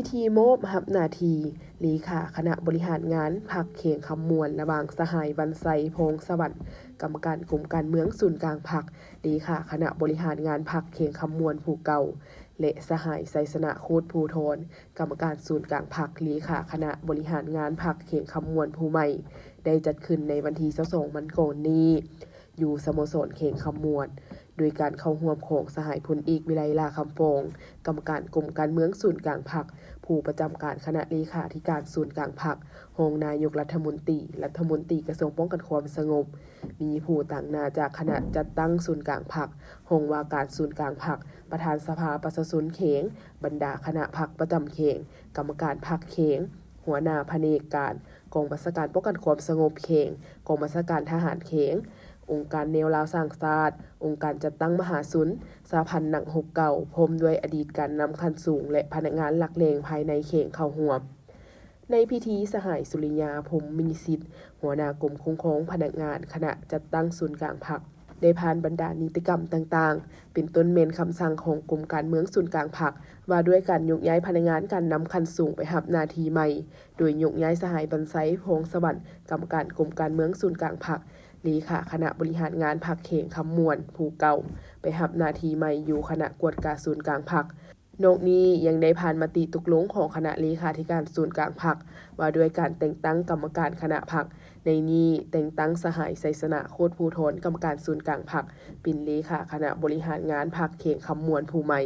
ທີ່ມອບຮັບໜ້າທີ່ເລຂາຄະນະບໍລິຫານງານພັກແຂວງຄຳມ່ວນ ລະຫວ່າງສະຫາຍ ວັນໄຊ ພອງສະຫວັນ ກຳມະການກົມການເມືອງສູນກາງພັກ, ເລຂາຄະນະບໍລິຫານງານພັກແຂວງຄຳມ່ວນຜູ້ເກົ່າ ແລະ ສະຫາຍ ໄຊຊະນະ ໂຄດພູທອນ ກຳມະການສູນກາງພັກ, ເລຂາຄະນະບໍລິຫານງານພັກແຂວງຄຳມ່ວນຜູ້ໃໝ່ ໄດ້ຈັດຂຶ້ນໃນວັນທີຊາວສອງ ມັງກອນນີ້ ຢູ່ສະໂມສອນແຂວງຄຳມ່ວນ ໂດຍການເຂົ້າຮ່ວມຂອງສະຫາຍ ພົນເອກ ວິໄລ ຫຼ້າຄຳຟອງ ກຳມະການກົມການເມືອງສູນກາງພັກ, ຜູ້ປະຈຳການຄະນະເລຂາທິການສູນກາງພັກ, ຮອງນາຍົກລັດຖະມົນຕີ, ລັດຖະມົນຕີກະຊວງປ້ອງກັນຄວາມສະຫງົບ, ມີຜູ້ຕາງໜ້າຈາກຄະນະຈັດຕັ້ງສູນກາງພັກ, ຫ້ອງວ່າການສູນກາງພັກ, ປະທານສະພາປະຊາຊົນແຂວງ, ບັນດາຄະນະພັກປະຈຳແຂວງ, ກຳມະການພັກແຂວງ, ຫົວໜ້າພະແນກການ, ກອງບັນຊາການປ້ອງກັນຄວາມສະຫງົບແຂວງ, ກອງບັນຊາການທະຫານແຂວງ, ອົງການແນວລາວສ້າງຊາດ, ອົງການຈັດຕັ້ງມະຫາຊົນ, ສະຫະພັນນັກຮົບເກົ່າ, ພ້ອມດ້ວຍອະດີດການນຳຂັ້ນສູງ ແລະ ພະນັກງານຫຼັກແຫຼ່ງພາຍໃນແຂວງເຂົ້າຮ່ວມ. ໃນພິທີ, ສະຫາຍ ສຸລິຍາ ພົມມີສິດ, ຫົວໜ້າກົມຄຸ້ມຄອງພະນັກງານຄະນະຈັດຕັ້ງສູນກາງພັກ ໄດ້ຜ່ານບັນດານິຕິກຳຕ່າງໆ ເປັນຕົ້ນແມ່ນຄຳສັ່ງຂອງກົມການເມືອງສູນກາງພັກ ວ່າດ້ວຍການຍົກຍ້າຍພະນັກງານການນຳຂັ້ນສູງໄປຮັບໜ້າທີ່ໃໝ່, ໂດຍຍົກຍ້າຍສະຫາຍ ບັນໄຊ ພອງສະຫວັນ ກຳມະການກົມການເມືອງສູນກາງພັກ, ເລຂາຄະນະບໍລິຫານງານພັກແຂວງຄຳມ່ວນຜູ້ເກົ່າ ໄປຮັບໜ້າທີ່ໃໝ່ຢູ່ຄະນະກວດກາສູນກາງພັກ. ນອກນີ້ຍັງໄດ້ຜ່ານມະຕິຕົກລົງຂອງຄະນະເລຂາທິການສູນກາງພັກ ວ່າດ້ວຍການແຕ່ງຕັ້ງກຳມະການຄະນະພັກ, ໃນນີ້ແຕ່ງຕັ້ງສະຫາຍ ໄຊຊະນະ ໂຄດພູທອນ ກຳມະການສູນກາງພັກ ເປັນເລຂາຄະນະບໍລິຫານງານພັກແຂວງຄຳມ່ວນຜູ້ໃໝ່.